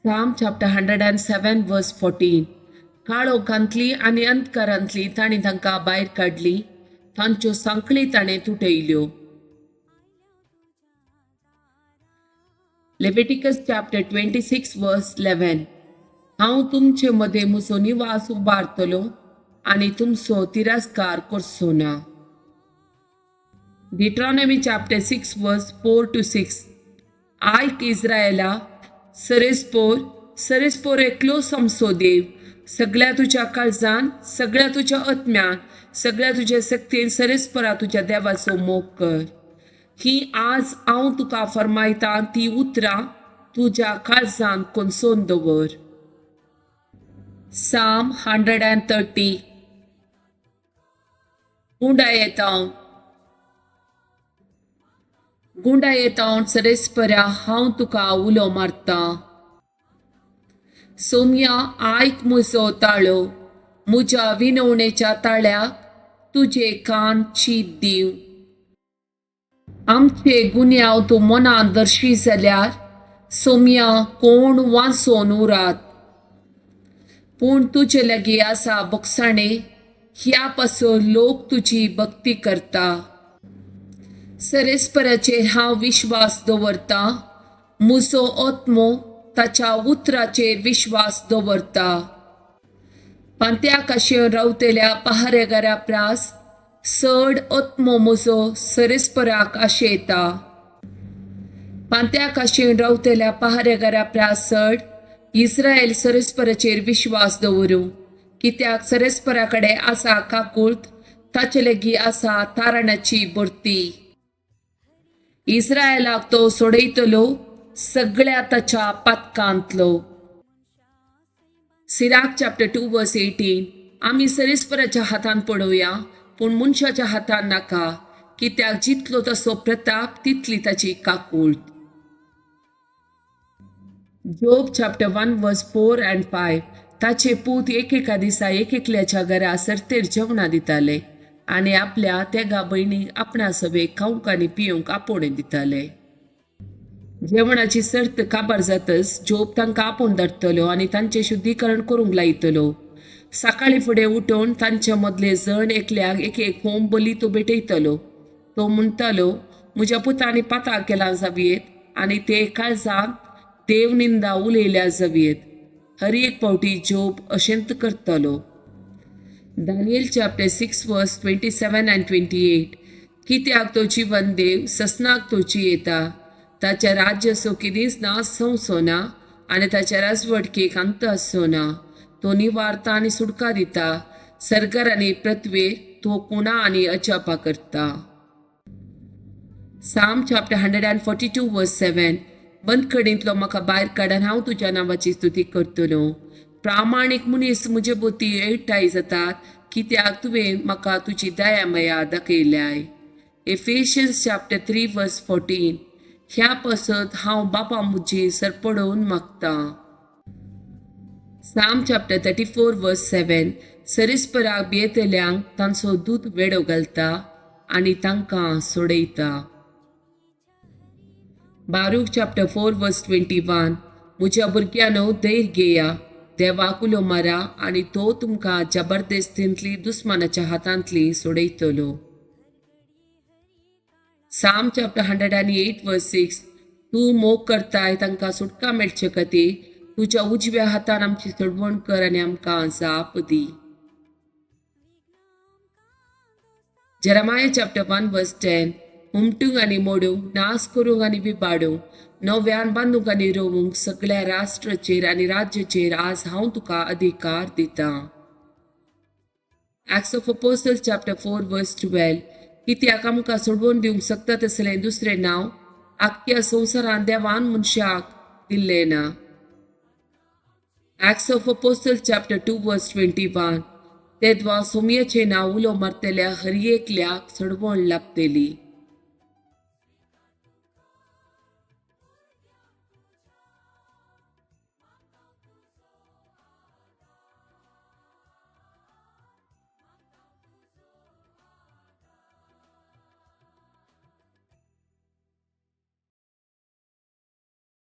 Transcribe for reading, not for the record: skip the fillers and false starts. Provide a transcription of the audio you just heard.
Psalm chapter 107 verse 14. काळोखांतली आनी अंधकारांतली ताणें तांकां भायर काडली, तांच्यो सांखळी ताणें तुटयल्यो. Leviticus chapter 26 verse 11. हांव तुमचे मदें म्हजो निवास उबारतलो आनी तुमचो तिरस्कार करचो ना. Deuteronomy chapter 6 verse 4 to 6. आयक इस्रायला, सरेस्पोर सरेस्पोर एकलोच आमचो देव. सगळ्या तुज्या काळजान, सगळ्या तुज्या आत्म्यान, सगळ्या तुज्या शक्तीन सरेस्परा तुज्या देवाचो मोग कर. ही आज हांव तुका फर्मायतां ती उतरां तुज्या काळजान कोनसोन दवर. Psalm 130. गुंडायेतावन गुंडायेतावन सरेस्परा हांव तुका उलो मारतां. सोम्या आयक म्हजो ताळो, म्हज्या विनवणेच्या ताळ्याक तुजे कान चीत दीव. आमचे गुन्यांव तूं मनान दर्शी जाल्यार सोम्या कोण वांचोन उरात. पूण तुजे लागीं आसा बोगसाणे, ह्या पासून लोक तुजी भक्ती करता. सरेस्पराचेर हांव विश्वास दवरतां, म्हजो आत्मो ताच्या उतराचेर विश्वास दवरता. पांत्या काशेवन रावतल्या पहारेगारा प्रास चड आत्मो म्हजो सरेस्पराक आशेता. पांत्या काशेवन रावतल्या पहारेगारा प्रास चड इस्रायल सरेस्पराचेर विश्वास दवरूं, कित्याक सरेस्परा कडेन आसा काकूळत, ताचे लागीं आसा तारणाची भरती. इस्रायलाक तो सोडयतलो सगळ्या ताच्या पातकांतलो. Sirach chapter 2 verse 18. आमी सरेस्पराच्या हातान पडोवया, पूण मनशाच्या हातान नाका, कित्याक जितलो तसो प्रताप तितली ताची काकूळत. Job chapter 1 verse 4 and 5. ताचे पूत एकेका दिसा एक एकल्याच्या घरा सर्तेर जेवणां दिताले आनी आपल्या तेगा भयणीक आपणा सवेक खावंक आनी पिवंक आपोवणें दिताले. जेवणाची सर्त काबार जातच जोब तांकां आपोवन धाडटलो आनी तांचें शुद्धीकरण करूंक लायतलो. सकाळीं फुडें उठून तांचे मदले जण एकल्याक एक एक होम बली तो भेटयतलो. तो म्हणटालो, म्हज्या पुतांनी पाताक केलां जावयेत आनी ते काळजांत देव निंदा उलयल्या जावयेत. हर एक फावटी जोब अशेंच करतालो. Daniel chapter 6 verse 27 and 28. कित्याक तो जिवन देव, ससनाक तो जियेता. ताच्या राज्याचो केदींच नाश जावचो ना आनी ताच्या राजवटकेक अंत आसचो ना. तो निवारता आनी सुटका दिता. सरकार आनी पृथ्वेर तो कुणा आनी अजापा करता. Psalm chapter 142 verse 7. बंदखणींतलो म्हाका भायर काड आनी हांव तुज्या नांवाची स्तुती करतलो. प्रामाणीक मनीस म्हजे भोवती एकठांय जातात, कित्याक तुवें म्हाका तुजी दया माया दाखयल्याय. Ephesians chapter 3 verse 14. ह्या पासत हांव बापा म्हजी सरपडोवन मागतां. Psalm chapter 34 verse 7. सरिस्पराक भियेतल्यांक तांचो दूत वेडो घालता आनी तांकां सोडयता. Baruch chapter 4 verse 21. म्हज्या भुरग्यांनो, धैर्य घेया, देवाक उलो मारा आनी तो तुमकां जबरदस्तींतली दुस्मानाच्या हातांतली सोडयतलो. Psalm chapter 108 verse 6. तूं मोग करताय तांकां सुटका मेळचे खातीर तुज्या उजव्या हातान आमची सोडवण कर आनी आमकां जाप दी. Jeremiah chapter 1 verse 10. हुमटूंक आनी मोडूंक, नाश करूंक आनी विबाडूंक, नव्यान बांदूंक आनी रोवूंक सगळ्या राष्ट्राचेर आनी राज्याचेर आज हांव तुका अधिकार दितां. Acts of Apostle chapter 4 verse 12. कित्याक आमकां सोडवून दिवंक शकता तसलें दुसरें नांव आख्ख्या संवसारांत देवान मनशाक दिल्लें ना. Acts of Apostle chapter 2 verse 21. तेदवा सोमयेचें नांव उलो मारतल्या हर एकल्याक सोडवण लाभतली.